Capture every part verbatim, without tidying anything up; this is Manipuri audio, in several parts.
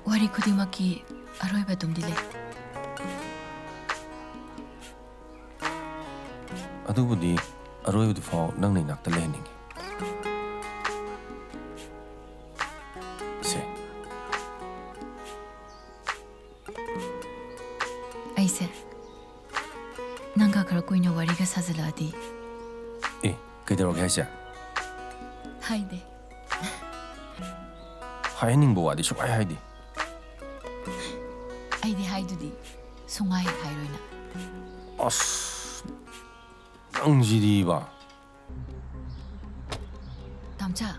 ꯋꯥꯔꯤ ꯈꯨꯗꯤꯡꯃꯛꯀꯤ ꯑꯔꯣꯏꯕ ꯑꯗꯨꯝꯗꯤ ꯂꯩ꯫ ꯑꯗꯨꯕꯨꯗꯤ ꯑꯔꯣꯏꯕꯗꯨ ꯐꯥꯎ ꯅꯪꯅ ꯏꯅꯥꯛꯇ ꯂꯩꯍꯟꯅꯤꯡꯉꯤ꯫ ꯁꯦ꯫ ꯑꯩꯁꯦ ꯅꯪꯒ ꯈꯔ ꯀꯨꯏꯅ ꯋꯥꯔꯤꯒ ꯁꯥꯖꯜꯂꯛꯑꯗꯤ꯫ ꯑꯦ, ꯀꯩꯗꯧꯔꯒꯦ ꯍꯥꯏꯁꯦ? ꯍꯥꯏꯗꯦ꯫ ꯍꯥꯏꯍꯟꯅꯤꯡꯕ ꯋꯥꯗꯤ ꯁꯨꯡꯍꯥꯏ ꯍꯥꯏꯗꯦ꯫ ꯑꯩꯗꯤ ꯍꯥꯏꯗꯨꯗꯤ, ꯁꯨꯡꯍꯥꯏ ꯍꯥꯏꯔꯣꯏꯅ꯫ ꯑꯁ, ꯅꯪꯁꯤꯗꯤꯕ꯫ ꯇꯥꯝꯆꯥ꯫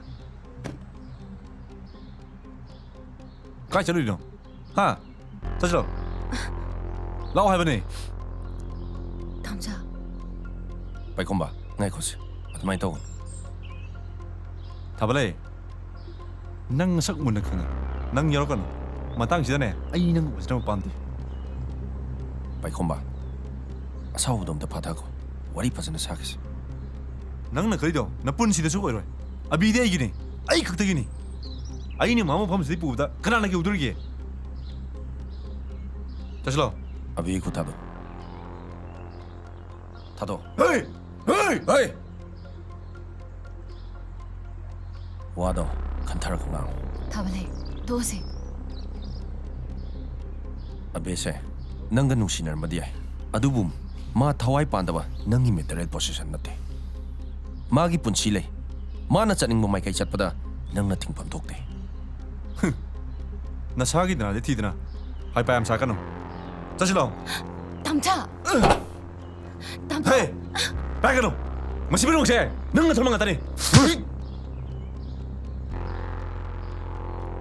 ꯀꯥꯏ ꯆꯠꯂꯨꯏꯅꯣ? ꯍꯥ? ꯆꯠꯁꯤꯔꯣ? ꯂꯥꯛꯑꯣ ꯍꯥꯏꯕꯅꯦ꯫ ꯇꯥꯝꯆꯥ꯫ ꯄꯥꯏꯈꯣꯝꯕ, ꯉꯥꯏꯈꯣꯁꯦ꯫ ꯑꯗꯨꯃꯥꯏꯅ ꯇꯧꯒꯅꯨ꯫ ꯊꯥꯕꯂꯩ, ꯅꯪ ꯅꯁꯛ ꯃꯨꯟꯅ ꯈꯪꯉꯤ꯫ ꯅꯪ ꯌꯥꯎꯔꯛꯀꯅꯨ꯫ ꯃꯇꯥꯡꯁꯤꯗꯅꯦ, ꯑꯩ ꯅꯪ ꯎꯁꯤꯟꯅꯕ ꯄꯥꯝꯗꯦ꯫ ꯄꯥꯏꯈꯣꯝꯕ, ꯑꯁꯥꯎꯕꯗꯣ ꯑꯝꯇ ꯐꯥꯊꯈꯣ꯫ ꯋꯥꯔꯤ ꯐꯖꯅ ꯁꯥꯈꯤꯁꯦ꯫ ꯅꯪꯅ ꯈꯜꯂꯤꯗꯣ ꯅꯄꯨꯟꯁꯤꯗꯁꯨ ꯑꯣꯏꯔꯣꯏ꯫ ꯑꯕꯤꯗꯤ ꯑꯩꯒꯤꯅꯤ, ꯑꯩ ꯈꯛꯇꯒꯤꯅꯤ꯫ ꯑꯩꯅ ꯃꯥ ꯃꯐꯝꯁꯤꯗ ꯄꯨꯕꯗ ꯀꯅꯥꯅ ꯌꯧꯗꯣꯔꯤꯒꯦ? ꯆꯠꯁꯤꯂꯣ꯫ ꯑꯕꯤꯒꯤ ꯈꯨꯠ ꯊꯥꯗꯣ꯫ ꯊꯥꯗꯣ꯫ ꯍꯦ! ꯍꯦ! ꯍꯦ! ꯋꯥꯗꯣ ꯈꯟꯊꯔꯒ ꯉꯥꯡꯉꯨ꯫ ꯊꯥꯕꯂꯩ, ꯇꯣꯛꯑꯁꯦ꯫ ꯑꯕꯦꯁꯦ ꯅꯪꯒ ꯅꯨꯡꯁꯤꯅꯔꯝꯕꯗꯤ ꯌꯥꯏ, ꯑꯗꯨꯕꯨ ꯃꯥ ꯊꯋꯥꯏ ꯄꯥꯟꯗꯕ ꯅꯪꯒꯤ material possession ꯅꯠꯇꯦ꯫ ꯃꯥꯒꯤ ꯄꯨꯟꯁꯤ ꯂꯩ꯫ ꯃꯥꯅ ꯆꯠꯅꯤꯡꯕ ꯃꯥꯏꯀꯩ ꯆꯠꯄꯗ ꯅꯪꯅ ꯊꯤꯡꯐꯝ ꯊꯣꯛꯇꯦ꯫ ꯅꯁꯥꯒꯤ ꯗꯅꯥꯗꯤ ꯊꯤꯗꯅ ꯍꯥꯏꯄꯥ ꯌꯥꯝ ꯁꯥꯀꯅꯨ꯫ ꯆꯠꯁꯤꯂꯣ꯫ ꯇꯥꯝꯆꯥ! ꯇꯥꯝꯆꯥ! ꯍꯦ! ꯄꯥꯏꯒꯅꯨ! ꯃꯁꯤ ꯄꯨꯝꯅꯃꯛꯁꯦ ꯅꯪꯅ ꯊꯣꯛꯍꯟꯕ ꯉꯥꯛꯇꯅꯤ꯫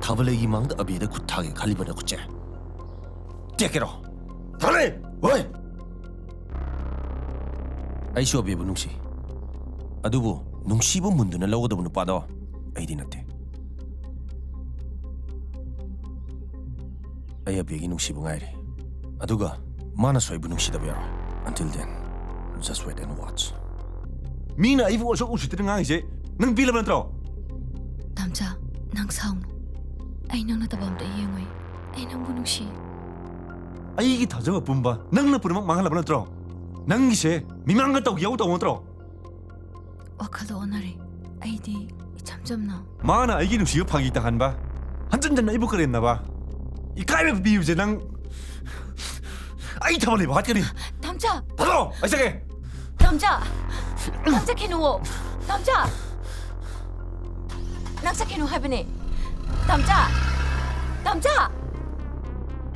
ꯊꯥꯕꯂꯩꯒꯤ ꯃꯥꯡꯗ ꯑꯕꯦꯗ ꯈꯨꯠ ꯊꯥꯒꯦ ꯈꯜꯂꯤꯕ ꯅꯈꯨꯠꯁꯦ ꯇꯦꯛꯀꯦꯔꯣ? ꯊꯥꯕꯂꯩ! ꯍꯣꯏ! ꯑꯩꯁꯨ ꯑꯕꯦꯕꯨ ꯅꯨꯡꯁꯤ꯫ ꯑꯗꯨꯕꯨ ꯅꯨꯡꯁꯤꯕ ꯃꯨꯟꯗꯨꯅ ꯂꯧꯒꯗꯕ ꯅꯨꯄꯥꯗꯣ ꯑꯩꯗꯤ ꯅꯠꯇꯦ꯫ ꯑꯩ ꯑꯕꯦꯒꯤ ꯅꯨꯡꯁꯤꯕ ꯉꯥꯏꯔꯤ꯫ ꯑꯗꯨꯒ ꯃꯥꯅꯁꯨ ꯑꯩꯕꯨ ꯅꯨꯡꯁꯤꯗꯕ ꯌꯥꯔꯣꯏ꯫ Until then, just wait and watch. ꯃꯤꯅ ꯑꯩꯕꯨ ꯑꯁꯨꯛ ꯎꯁꯤꯠꯇꯅ ꯉꯥꯡꯉꯤꯁꯦ ꯅꯪ ꯄꯦꯜꯂꯕ ꯅꯠꯇ꯭ꯔꯣ? ꯇꯥꯝꯆꯥ, ꯅꯪ ꯁꯥꯎꯅꯨ꯫ ꯑꯩ ꯅꯪ ꯅꯠꯇꯕ ꯑꯝꯇ ꯌꯦꯡꯉꯣꯏ꯫ ꯑꯩ ꯅꯪꯕꯨ ꯅꯨꯡꯁꯤ꯫ ꯑꯩꯒꯤ ꯊꯥꯖꯕ ꯄꯨꯝꯕ ꯅꯪꯅ ꯄꯨꯝꯅꯃꯛ ꯃꯥꯡꯍꯜꯂꯕ ꯅꯠꯇ꯭ꯔꯣ? ꯅꯪꯒꯤꯁꯦ ꯃꯤꯃꯥꯡꯒ ꯇꯧꯒꯦ ꯌꯥꯎ ꯇꯧ ꯅꯠꯇ꯭ꯔꯣ? ꯋꯥꯈꯜꯗꯣ ꯑꯣꯟꯅꯔꯦ꯫ ꯑꯩꯗꯤ ꯏꯆꯝ ꯆꯝꯅ꯫ ꯃꯥꯅ ꯑꯩꯒꯤ ꯅꯨꯡꯁꯤꯕ ꯐꯥꯒꯤ ꯇꯥꯍꯟꯕ, ꯍꯟꯖꯟ ꯍꯟꯖꯟ ꯑꯩꯕꯨ ꯀꯔꯦꯝꯅꯕ, ꯏꯀꯥꯏꯕ ꯄꯤꯕꯁꯦ ꯅꯪ ꯑꯩ ꯊꯕꯛ ꯂꯩꯕ ꯍꯥꯠꯀꯅꯤ꯫ ꯇꯥꯝꯆꯥ! ꯊꯥꯗꯣꯛꯑꯣ, ꯑꯩ ꯆꯠꯀꯦ꯫ ꯇꯥꯝꯆꯥ! ꯅꯪ ꯆꯠꯈꯤꯅꯨꯋꯣ! ꯇꯥꯝꯆꯥ! ꯅꯪ ꯆꯠꯈꯤꯅꯨ ꯍꯥꯏꯕꯅꯦ! ꯇꯥꯝꯆꯥ! ꯇꯥꯝꯆꯥ!